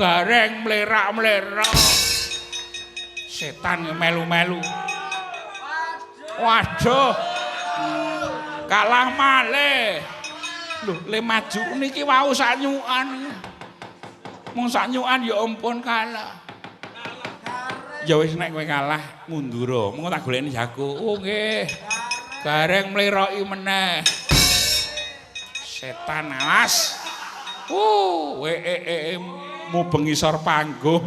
Gareng mlerak-mlerak. Setan melu-melu. Waduh. Kalah malih. Lho, le maju niki wau sanyukan. Mung sanyukan ya ampun kalah. Ya wis nek kowe kalah ngundura, mengko tak golekne jago. Oh nggih. Gareng mleroki meneh. Setan alas. Mubeng ngisor panggung.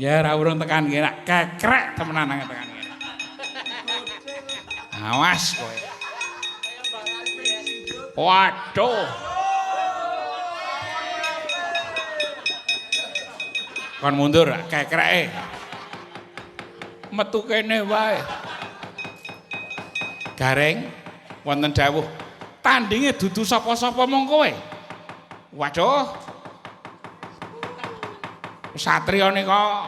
Ya ora urung tekan kene, kekrek temenan nang tekan kene. Awas kowe. Waduh. Kon mundur kekreke. Metu kene wae. Gareng wonten dawuh, tandinge dudu sapa-sapa mung kowe. Waduh. Satriya nika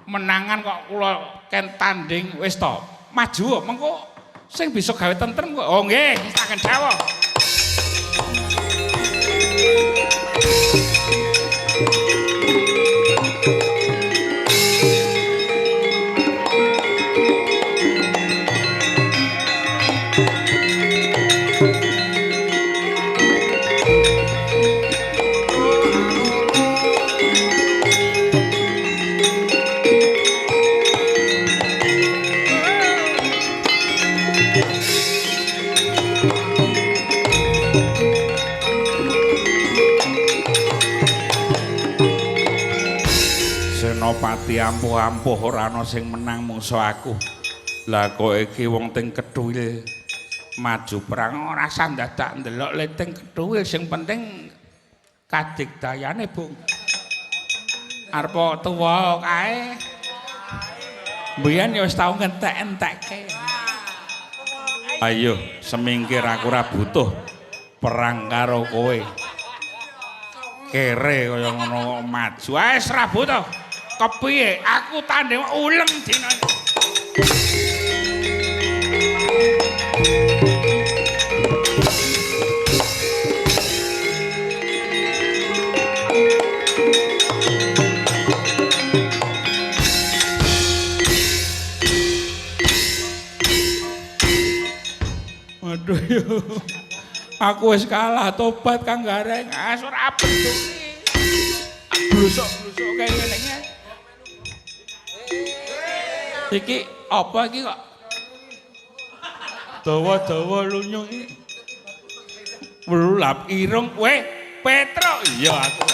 menangan kok kula ken tanding wis to. Maju mengko sing bisa gawe tentrem kok. Oh nggih, tak dawuh. Senopati ampuh-ampuh ora ana sing menang mungso aku. Lah kok iki wong teng kethuwil maju perang ora usah dadak ndelok le teng kethuwil sing penting kadigdayane, Bung. Arepa tuwa kae. Mbiyen ya wis tau ngentek-entekke. Ayo semingkir aku ora butuh perang karo kowe. Kere kaya ngono kok maju. Wis ora butuh. Kepiye? Aku tanding uleng dina iki. Aduh yo. Aku wis kalah tobat Kang Gareng. Ah ora peduli. Blusuk-blusuk kaya ngene iki. Iki apa iki kok? Dawa-dawa lunyung iki. Wlap irung kowe Petruk. Iya aku.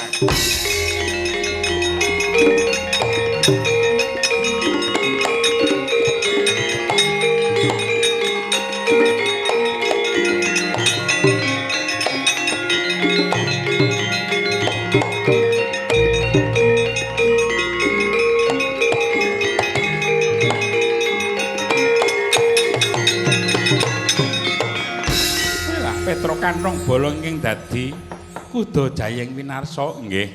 Petruk kanthong bolong ing dadi kuda jayeng winarsa nggih.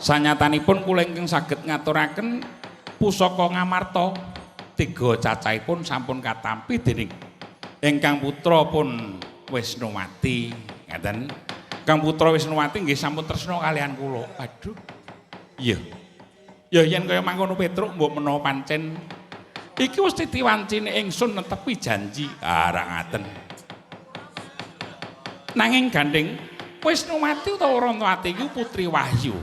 Sanyatanipun kula ingkang saged ngaturaken pusaka Ngamarta tiga cacahipun sampun katampi dening ingkang putra pun Wisnuwati. Ngaten. Kang putra Wisnuwati nggih sampun tresna kalian kula. Aduh. Iya. Ya yen kaya mangkono Petruk mbok menawa pancen iki wis titiwancine ingsun netepi janji. Ah ra ngaten. Nanging gandeng Wisnuwati utawa Rantawati iku putri Wahyu.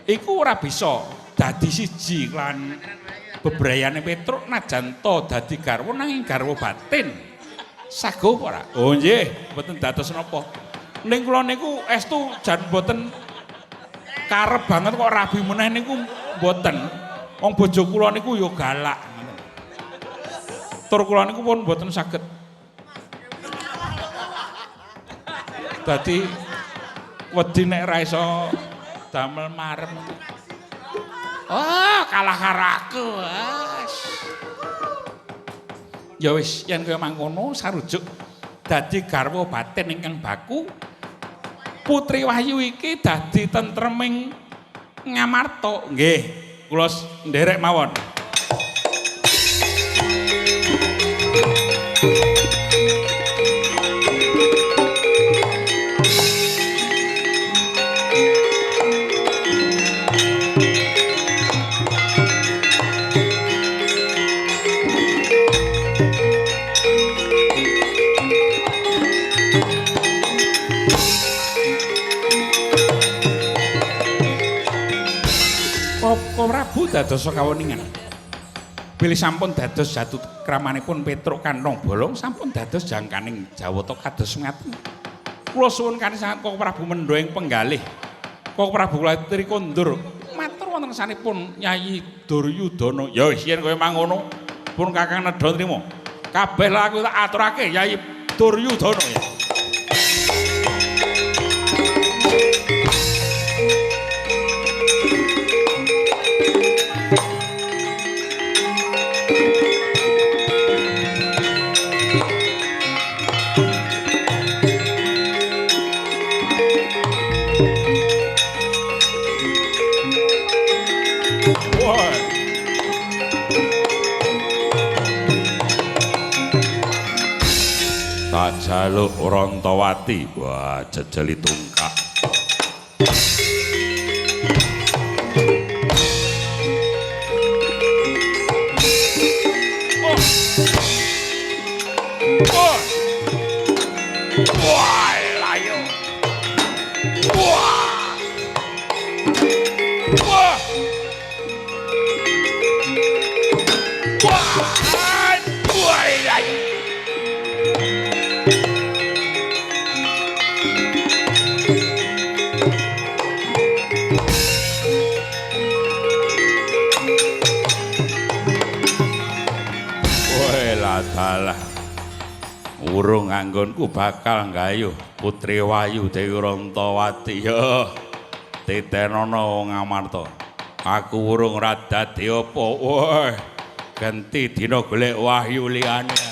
Iku ora bisa dadi siji lan bebrayane Petruk najan ta dadi garwa nanging garwa batin. Sago apa ora? Oh nggih, mboten dados napa. Ning kula niku estu jan mboten karep banget kok rabi meneh niku mboten. Wong bojo kula niku ya galak ngoten. Tur kula niku pun mboten saged. Dadi wedi nek ra iso damel marem. Oh, kalah karo aku. Ya wis, yen kaya mangkono sarujuk dadi garwa batin ingkang baku. Putri Wahyu iki dadi tentreming Ngamarta. Nggih, kula nderek mawon. Koko Prabu dadosa kaweningan. Bilih sampun dados jatuh kramanipun Petruk kantong bolong sampun dados jangkaning jawata kados ngaten. Kula suwun kanthi sanget Koko Prabu mendha ing penggalih. Koko Prabu kula aturi kondur matur wonten sanipun Yayi Duryudana. Ya wis yen kaya mangono pun Kakang nedha trima. Kabeh laku tak aturake Yayi Duryudana ya. Jaluk Rantawati, wah jejeli tungkak. Oh. Oh. Wah, layo. Wah. Wah. Wah. Wah, layo. Dalah urung anggonku bakal nggayuh Putri Wayu Dewi Rantawati. Ya titenono wong Amarta, aku urung ora dadi apa. Wah, genti dina golek wahyu liyane.